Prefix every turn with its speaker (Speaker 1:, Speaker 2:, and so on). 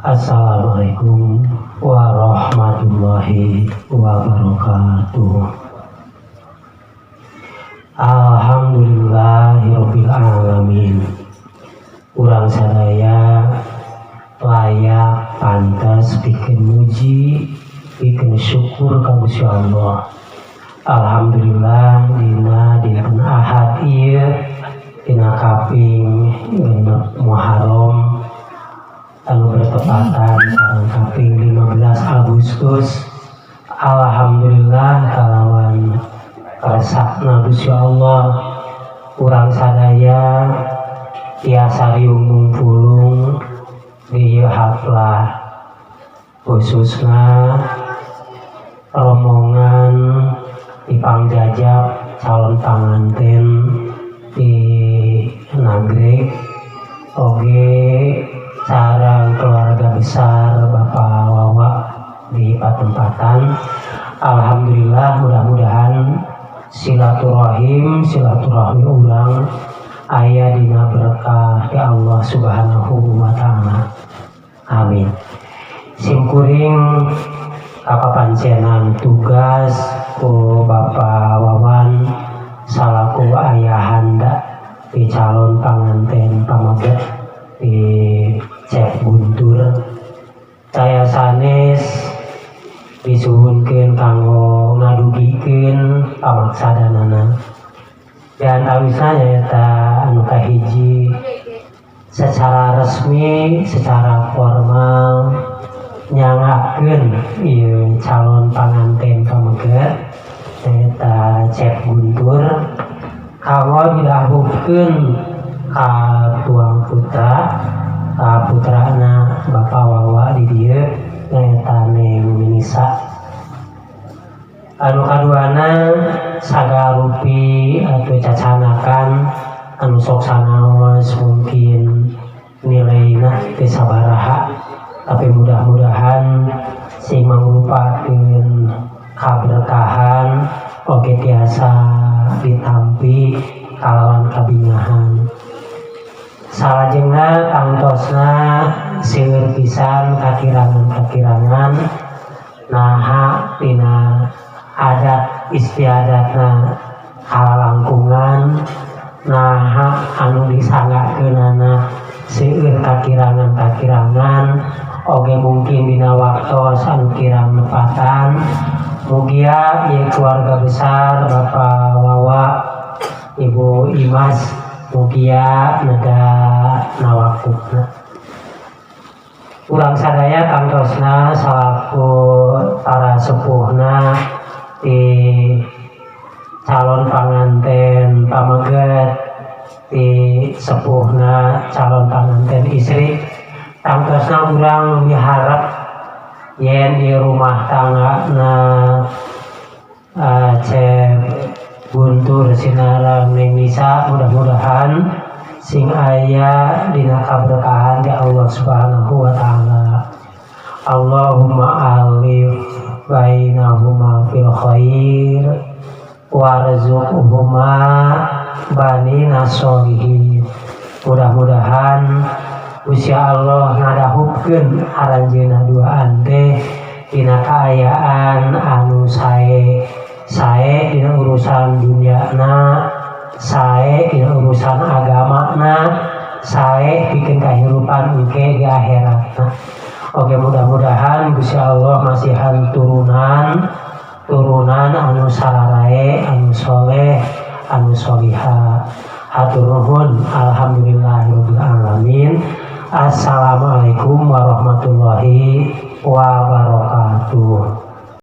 Speaker 1: Assalamualaikum warahmatullahi wabarakatuh. Alhamdulillahirabbil alamin. Urang sadaya layak, pantas pikeun muji, pikeun syukur ka Gusti Allah. Alhamdulillah, dina dinten Ahad ieu, dina kaping 6 Muharram anu bertepatan sareng kaping 15 Agustus. Alhamdulillah, kalawan kersana Gusti Allah urang sadaya tiasa riung ngumpulung di ieu haflah, khususna rombongan di Pangjajap calon panganten di Nagreg, oge sareng keluarga besar Bapak Wawa di Patempatan. Alhamdulillah, mudah-mudahan silaturahim silaturahmi urang aya dina berkah ya Allah Subhanahu wa Ta'ala. Amin. Simkuring kapapancenan tugas ku Bapak Wawan salaku ayahanda di calon panganten pameget di Cep Guntur. Saya sanes disuhunkeun kanggo ngadugikeun pamaksadanana. Dan antawisna nyaeta anu kahiji, secara resmi, secara formal nyanggakeun ieu calon panganten pameget nyaeta Cep Guntur kanggo didahupkeun ka tuang putra, ka putrana Bapak Wawa di dieu, nyaeta Neng Minisa. Anu kaduana, sagarupi atau cacanakan anu sok sanaos, mungkin nilaina teu sabaraha, tapi mudah-mudahan sing mangrupakeun kaberkahan, oge tiasa ditampi kalawan kabingahan. Salajengna, tangtosna seueur pisan kakirangan-kakirangan, naha tina adat istiadatna kalalangkungan, naha anu disanggakeunana seueur kakirangan-kakirangan, oge mungkin dina waktos anu kirang nepatan. Mugia ieu keluarga besar Bapak Wawa, Ibu Imas, mugia neda nawakupna. Urang sadaya tangtosna salaku para sepuhna di calon panganten pameget, di sepuhna calon panganten istri, tangtosna urang miharep yen di rumah tangga na Cep Guntur sinareng Neng Nisa mudah-mudahan sing aya dina kaberkahan di Allah Subhanahu wa Ta'ala. Allahumma alif bainahuma fil khair warzuqhuma banina sholihin. Mudah-mudahan Gusti Allah ngadahupkeun aranjeunna duaan teh dina kaayaan anu sae, sae dina urusan dunyana, sae dina urusan agamana, sae pikeun kahirupan engke di akhiratna. Oke, mudah-mudahan Gusti Allah masihan turunan turunan anu sararae, anu soleh, anu solihah. Hatur nuhun. Alhamdulillahirabbil alamin. Assalamualaikum warahmatullahi wabarakatuh.